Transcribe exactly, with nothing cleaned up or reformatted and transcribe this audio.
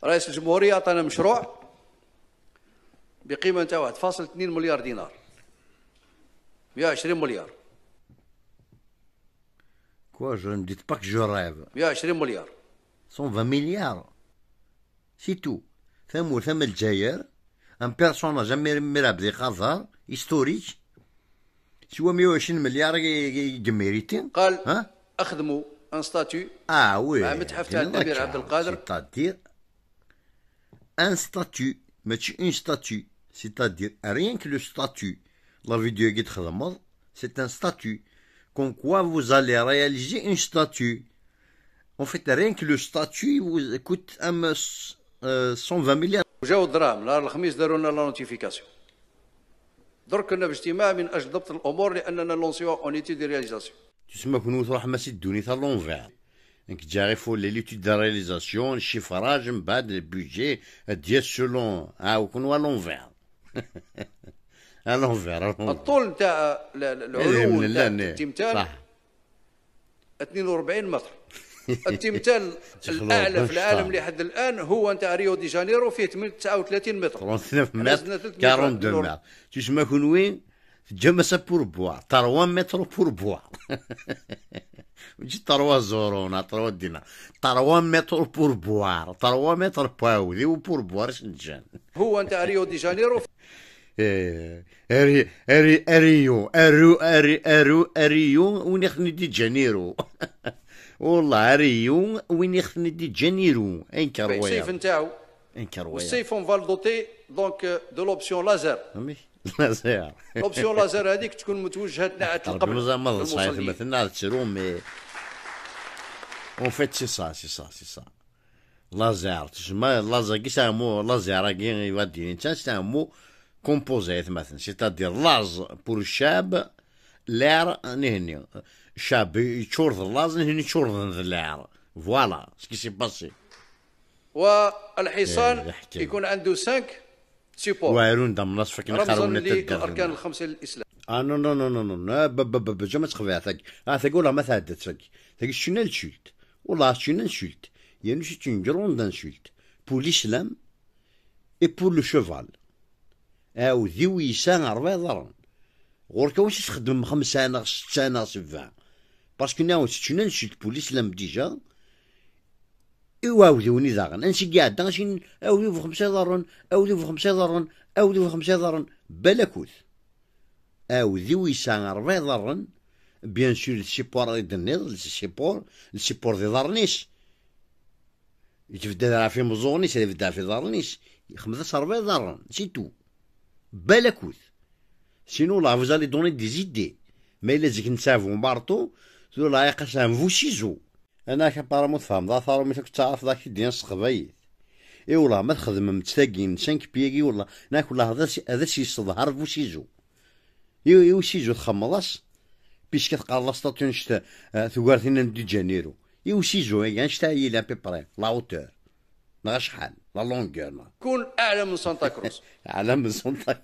رئيس الجمهورية عطانا مشروع بقيمة نتاع واحد فاصل اثنين مليار دينار، مية وعشرين مليار. Quoi, je ne dis pas que je rêve. مية وعشرين مليار. Cent vingt milliards. C'est tout. Tamurt am Lezzayer, un personnage am Mir Abdi Qader, historique, siwa meyya u ɛecrin melyar i yemmériti. قال اخدموا un statut. Ah oui, مع متحف تاع الامير عبد القادر. C'est-à-dire un statut, ماشي une statue. C'est-à-dire rien que le statut. La vidéo-agi txedmeḍ, c'est un statut. Comme quoi vous allez réaliser une statue. En fait, rien que le statut vous coûte un, euh, cent vingt milliards. وجاو الدراهم نهار الخميس، داروا لنا la notification. درك كنا باجتماع من اجل ضبط الامور لاننا نلونسيو en étude de réalisation. تسمى كون تروح ما سي الدوني تاع l'envers. Donc déjà il faut l'étude de réalisation, le chiffrage, من بعد le budget, ديال selon. ها وكون à l'envers. À l'envers, à l'envers. الطول نتاع العلو نتاع التمثال. صح. اثنين وأربعين متر. التمثال الاعلى في العالم لحد الان هو نتاع ريو دي جانيرو، فيه تسعة وثلاثين متر. Trente-neuf mètres, quarante-deux mètres. تسمى كون وين تجمع pour boire, trois mètres pour boire. ماشي trois euros, trois دينار. Trois mètres pour boire, trois mètres pour boire, pour boire, شنو جان. هو نتاع ريو دي جانيرو. Rio, Rio, Rio, Rio, Rio, وين يخدم دي جانيرو. والله ريو وين يخدم دي جانيرو. انكر ويا. السيف نتاعو. انكر ويا. والسيف on va le doter donc de l'option laser. Laser. L'option laser هذيك تكون متوجهه ناحيه القبل. مازال ما صاير مثلنا تشرو mais. En fait, c'est ça, c'est ça, c'est ça. Laser, تسمى laser كي سامو, laser كي يودي انت سامو composé مثلا, c'est-à-dire laser pour الشاب, l'air نهني, الشاب يتشورض laser, نهني يتشورض l'air. Voilà ce qui s'est passé. والحصان يكون عنده cinq supports. وارون دم نصفك رمزا للاركان الخمسه للاسلام. Ah non, non, non, non, non, non, بابا, بابا, جا ما تخبيها ثاك. اه ثاك ولا ما تعدت ثاك. ثاك شنو الشيلت؟ والله شنو الشيلت؟ يعني شي تنجرون دان شيلت. Pour l'islam et pour le cheval. Aɛudiw yesɛa ṛebɛa iḍarren. Ɣur-k واش تخدم خمسة neɣ ستة neɣ سبعة. Parce que ناوي تشنن شيلت pour l'islam déjà. Iwa aɛudiw-nni daɣen, ansi i iɛedda, acin aɛudiw bu xemsa iḍarren, aɛudiw bu xemsa iḍarren, aɛudiw bu xemsa iḍarren, balakut. Aɛudiw yesɛa ṛebɛa iḍarren, bien sûr, le support i d-tenniḍ, le support, le support d iḍarren-is. Yetbedda ɣef imeẓẓuɣen-is, yebedda ɣef iḍarren-is, yexmed-as ṛebɛa iḍarren, c'est tout. Balakut. Sinon, là, vous allez donner des idées. Mais les gens savent partout, tura, iqas un bu ciseau. Ana ak apparemment tfehmeḍ, a Faṛum, mi takutt taɛref dak i d-yan s teqbaylit. I wala ma txedmem-tt tagi n cinq pieds-agi, wala, nak wala ad as-, ad as-yesseḍhar bu ciseau. I, i usizu txemmeḍ-as, puisque teqqareḍ la statue annect-a, eh, tugar tin n Di Janeiro. I usizu-agi annect-a yili à peu près, la hauteur. Neɣ acḥal, la longueur, neɣ. كون اعلى من سانتا كروز. Ɛla من Santa.